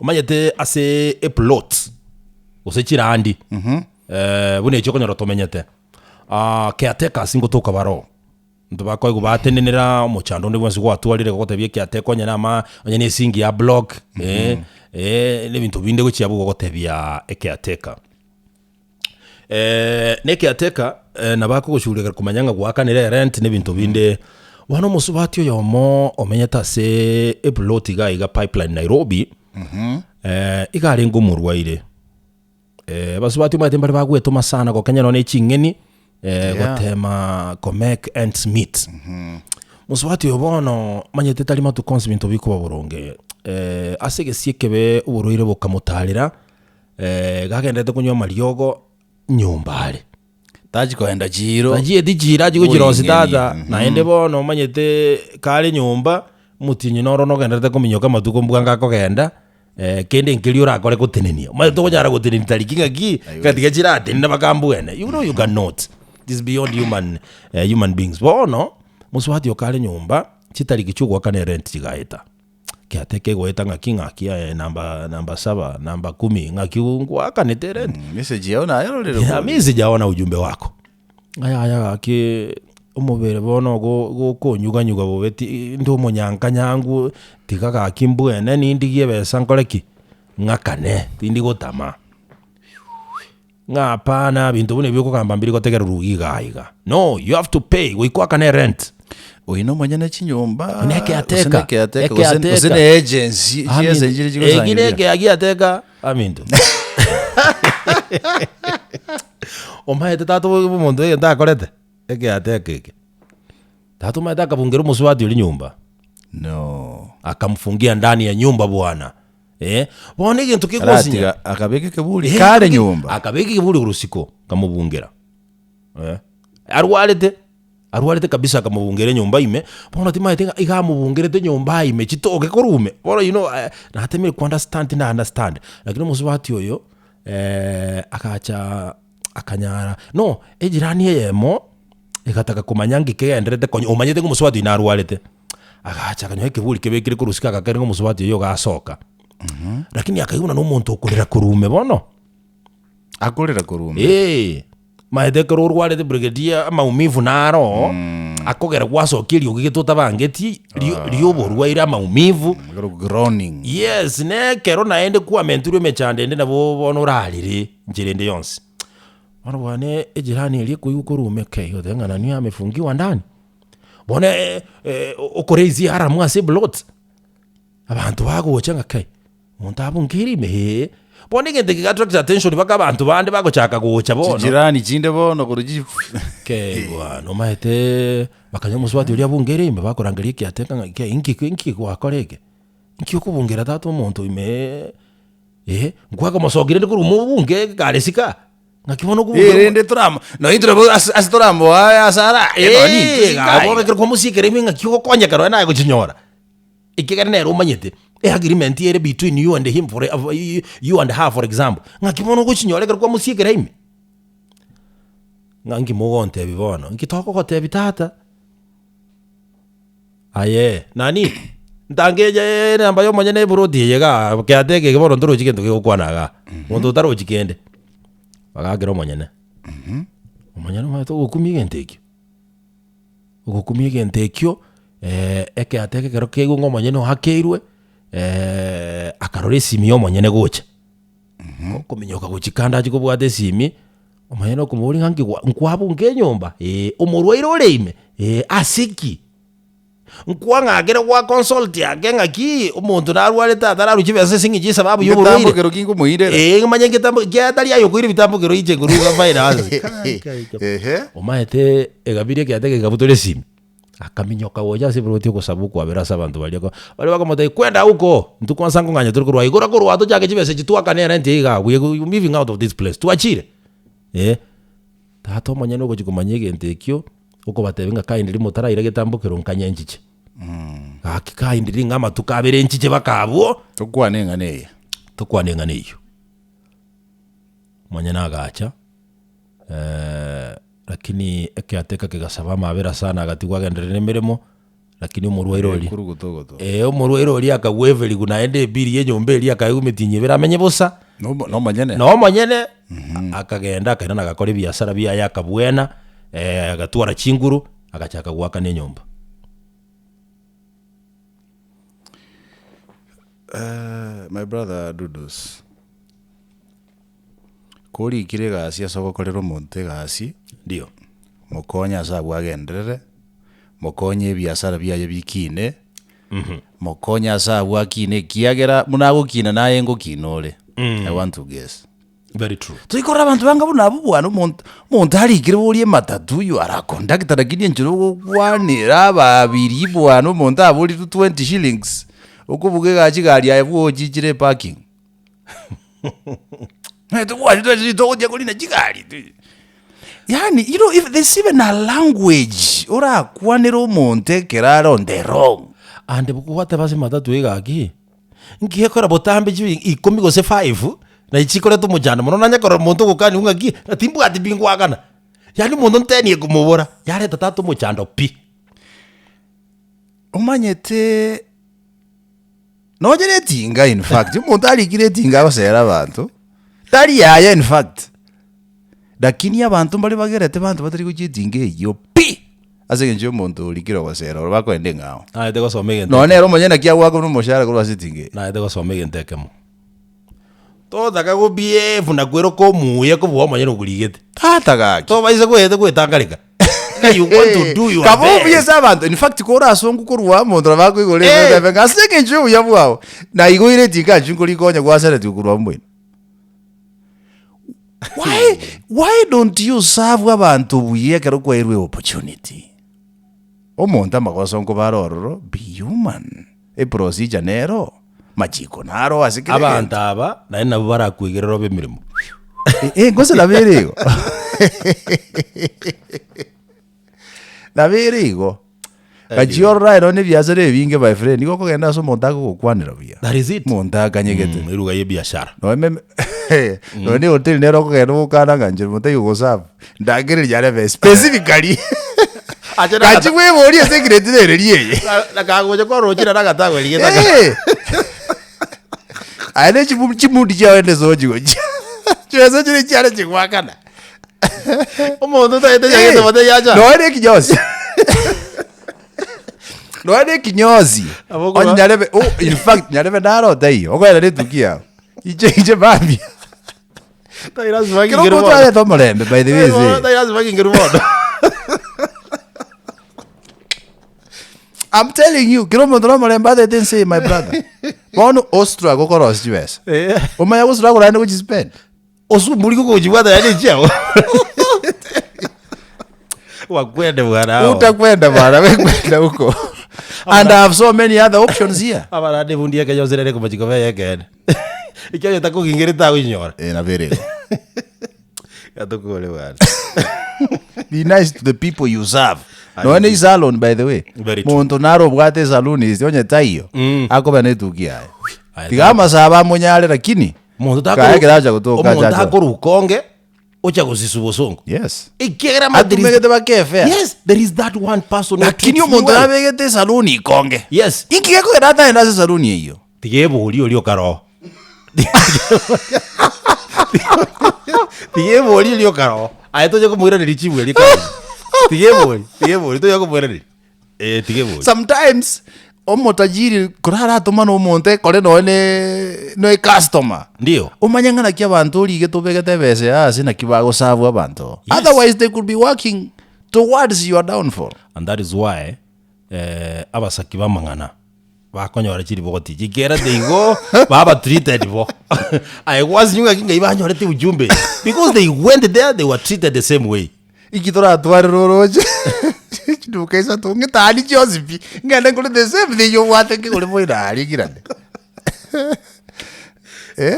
Omanyete ase eplot gose chirandi buna echi okonyora tomenyete, caretakers ngotoka bare oo. Abanto bakoigwa batenenera omochando onde bwensi gwatwarire gogotebia ekiateka onye na ama onye na esingi ya block eh, na ebinto binde gochia abwo gogotebia ekeateka. Na ekeateka nabo akogoshugulikera komanya ng'a gwakanire erent na ebinto binde. Bono omosubati oyomo omenyete ase eplot iga iga Pipeline Nairobi, iga arenge omorwaire. Abasubati omanyete mbare bagwetoma sana gokenya nonya ne ching'eni gotema ko make ends meet. Mosubati oyo bono omanyete tari matuko onsi binto bikoba boronge, ase egesio ekebe oborwaire bokamotarera, iga agenderete konywa amariogo nyomba are. Tachi koenda chiiro. Tachieti chiiro achie gochirosia Boing'eni, tata, mhm. naende bono omanyete kare nyomba, omotienyi noro nogenderete kominyoka amatuko mbwango akogenda, kende nkeria orakore gotenenia. Omanyete tokonyara gotenenia tariki ng'aki, ng'a tiga chiratenene mpaka mbwene, you know you cannot, it is beyond human human beings. Bono, mosubati okare nyomba, chitariki chia ogoakana erent chigaeta. Kiate kegoeta ng'aki ng'aki aye namba namba saba, namba kumi, ng'aki ngwakanete erent. Message yao nayerorire Yeah, bori. mi sijaona ujumbe wako. Aya aya gaki omobere bono go gokonyuganyuga bobe ti ndi omonyankanyangu tiga gaki mbwene nindigie ebesa nkore ki? Ng'akane, tindi gotama. Ng'a hapana binto buna ebi okogamba mbiri gotegererwa iga iga. No, you have to pay, goika oakane erent. Oyo nomonyene chinyomba Ne gose caretaker, ne caretaker, gose ecaretaker. gose ne agency chiese chire Eki ne chigosangereria. ekeagi giateka aminto. Omaete tata omonto egento akorete, ekeateka eke. Tata omaete akabungera omosubati oria nyomba. No. Akamfungia ndani ya nyumba bwana. Eh, bono egento kegosinya. Aratiga akabeka ekeburi Eh, kare akabeka- nyomba. Akabeka ekeburi korwa isiko, akamobungera. Eh, arwarete, arwarete kabisa akamobungera enyomba ime, bono timanyete ng'a iga amobungerete nyomba ime chitoke korwa ime, bono you know natemire ko understand tinda understand, lakini omosubati oyo agacha akanyara, no ejirani eyemo egataka komanya nki kegenderete konya omanyete ng'a omosubati oyo narwarete, agacha akanyora ekeburi kebekire korwa isiko agakera ng'a omosubati oyo iga asoka. Lakini akaigwa buna na omonto okorera korwa ime bono. Akorera korwa ime. Eeh, maete ekero orwarete brigadier amaumivu naro, akogera gwasokia eriogi gete otabangeti, rio rioborwaire amaumivu. Ekero groaning. Yes, na ekero naende kwamentirwe emechando ende nabo bono orarere nchera ende yonsi. Bono bwane ejirani eria ekoigwa korwa ime kei goteba ng'a nani amefungiwa ndani. Bono okoraise alarm ase eplot, abanto bagocha ng'a kai. Omonto abungeire ime ee. Bono egento eke attract attention mpaka abanto bande bagochaka gocha bono. Chijirani chinde bono korwa chi Kei bwana omaete bakanya omosubati oria abungeire ime bakorangeria ekiateka ng'a kei inki inki gwakora eke? Inki okobungera tata omonto ime eh, nkwakomosokia rende korwa mobunge kare isiko aa? Ng'aki bono okobungera Eh, omo- rende toramo nonye intwe nabo ase ase toramoa ase ara nonye intwe Eh, isiko bono aiga. ekero kwamosiekera ime ng'aki ogokonyeka nonye naye gochinyora. Ekiagera nere omanyete eagreement ere between you and him for you and her for example, ng'aki bono ogochinyora ekero kwamosiekera ime? Ng'a nki mogontebia bono, nki tokogotebia tata? Aye nani, ntange eye enamba ya omonyene eburoti eye igaa, kiateka eke bono ntorochi gento kegokwana igaa, monto otarochi kende. Bagakera omonyene, omonyene omanyete ogokumia egento ekio. Ogokumia egento ekio, ekeate ekero keigwe ng'a omonyene oakeirwe, akarora esimi ya omonyene gocha. Okominyoka gochia kando achie kobwata esimi, omonyene okomoboria ng'a nki gwa nkwabunga enyomba? Eeh, omorwaire ore ime? Eeh, ase ki? Nkwang'akire gwa consult ake ng'aki, omonto narwarete atararwa chibesa ase eng'encho y'esababu ya oborwaire. Ngetambokero ki nkomoirera? Eeh manye ngetambo ekiagera tari aye okoira ebitambokero inche nkorwa iga finance. Ehe. Omaete egabiri ekiagera gekabutora esimi, akaminyoka gocha ase eploti ogosaba okwabera ase abanto baria ko baria bakomotebia kwenda huko, intwe kwansa nkong'anya tore korwa igoro korwa tochake chibesa echi twakane erent eye igaa we moving out of this place twachire eh. Tata omonyene ogochia komanya egento ekio, okobatebia ng'a kindly motaraira getambokero nkanye nchiche. Gaki kindly ng'a amatuko abere nchiche baka abwo, Tokwane eng'ana eye. tokwane eng'ana eyio. Omonyene agacha, lakini ekeateka kegasaba amabera sana agatigwa agenderere na emeremo. Lakini omorwaire oria Ekurugutogoto. eh, omorwaire oria akagweverigwa naende ebiri ya enyomba eria akaegwa emetienyi ebere amenye bosa, Nomo- Nomonyene. na omonyene akagenda akairana agakora ebiasara biaye akabwena, agatwara chinguru, agachaka goakana enyomba. My brother Dudus, korikire egasi ase ogokorera omonto egasi, Ndio. mokonye ase abwo agenderere, mokonye ebiasara biaye bikine, mokonye ase abwo akine ekiagera buna agokina naye ngokina ore, I want to guess. Very true. Toikorora abanto banga buna abwo bwana omonto omonto arikire boria ematatu you are a conductor lakini enchera ogokwanera ababiri bwana omonto aborire 20 shillings okobuga egasi gari aye bwochichire eparking. Omanyete bwachete ase togochia korina chigari tu. Yaani you know if there's even a language orakwanere omonto ekero are on the wrong. Ande gwateba ase ematatu egaki, nki gekora botambe chibi ikomi gose five, naye chikoreta omochando mono nanye korora omonto ogokaniwa ng'aki, ng'a timbwati pi ngoakana. Yaani omonto ntenie komobora, yareta tata omochando pi. Omanyete nonye na etinga in fact, omonto arikire etinga agosera abanto, tari yaye in fact, lakini abanto mbare bagerete banto batari gochia etinga eyio pi, ase eng'encho ya omonto orikire ogosera oro bakoenda eng'ao. Naete gosoma egento Nonye nere omonyene naki agoaka buna omoshahara korwa ase etinga eye. Naete gosoma egento ekemo, totaka go behave na kweroka omuya kobua omonyene okorigete. Tata gaki. Tobaisa koeta goetangareka, ng'a you want to do your Kaba obuya best. ase abanto, in fact kore ase ongu korwa omonto nabo akoigora Eh. otebe ng'a ase eng'encho ya obuya bwao, naigoire etinga inche nkorikonya gwaseretigwe korwa moino. Why, why don't you serve abanto buya ekero kwairwe opportunity? Omonto amagoso nkobare ororo, be human, eprocedure nero, machiko naro ase kera Abanto egento. aba naende nabwo barakoigerere obe emeremo. Eh, gose nabo ere igo. Nabo ere igo. Gachia ororo aye nonye ebiasara ebinge my friend, nigo okogenda ase omonto agogokwanera buya. That is it. Omonto akanyegete. Mm, eruga ya ebiashara. Nonye meme nonye na ehoteli nere okogenda ogokana ng'a inche monto taiyo ogoserve, ndagereria arebe specifically. Ache na Gachi bweborie ase egrade nere ria eye. Na kagocha korochire na agatagwa erigetaka. Eh. Aye ne chimu chimudi chiao ende sochi gochia. Chibesa chiria chiare chigwakana. Omonto otagete chagete bote yacha. Nonya na ekinyosi. Nonya na ekinyosi. Abo okobua- Onye nyarebe, oh, in fact nyarebe naro otaiyo. Okoenda na etuki yao. Inche inche mambia. Tai lazima Kero kingeri omonto bono. arete omorembe by the way Tai ase. tai lazima kingeri bono. I'm telling you, kero omonto na omorembe atete ense eye my brother. Bono ostruggle okorosia chibesa. Eh. Omanye gostruggle naende gochispend. Osumburi gogochibwata yaani echiao. Wakwende bwana hao. Utakwenda bwana, we kwenda huko. And I have so many other options here. Abarande ebundi eke yonsi nere komochiko beye ekeene. Ekio onye takogingerete agoinyora. Eh, nabo ere igo. Gatokore bwana. Be nice to the people you serve. Nonya ne salon by the way. Very true. Monto naro obwate esalon ase onye taiyo, akoba na etuki yaye. Aye, Tiga amasabo amonyare lakini Omonto kaye takoro keracha gotoka omonto achache. akorwa ukonge ocha gosiswa bosongo. Yes. Ekiagera ama there is- Atumegete bakefea. Yes, there is that one person who Lakini treats you omonto well. nabegete esaluni ikonge. Yes. Inki gekogera ataenda ase esaluni eyio? Tiga ebori oria okaroho. Tiga ebori oria okaroho. Aye tonya komoiraneria chibu eria kare. Tiga ebori, tiga ebori, tonya komoiraneria. Eh, tiga ebori. Sometimes omotajiri koraratomane omonto ekore nonye ne ne ecustomer. Ndio. Omanye ng'a naki abanto origete obegete ebesa yaye ase naki bagosabwa abanto. Yes. Otherwise they could be working towards your downfall. And that is why eh, abasaki b'amang'ana bakonyora chiriboti chikerete igo baba treated bo. Aye gwasinywa ng'aki ng'ai banyorete ujumbe eye because they went there they were treated the same way. Inki toratwarere oroche chiduka isato ng'etani chionsi pi, ng'ende nkore the same thing obwate nkegore boino aria ekirande. Eh?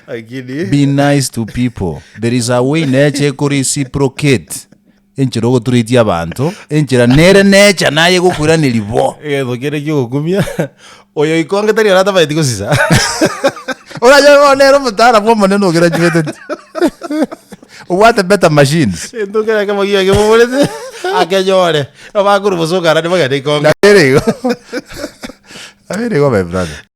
Lakini Be nice to people. There is a way nature ekoreciprocate enchera ogoturetie abanto, enchera nere nature naye egokoiraneria bo. Egento kere kiogokumia, oyo ikonge tari oratabeti gosisa. Oranyore bono nere omotara bwa omonene ograduateti. Obwate better machines. Egento kere ekemo giaye keboborete, Akenyore, bakorwa bosongo arande bagende ikonge. Nabere igo. Nabere igo my brother.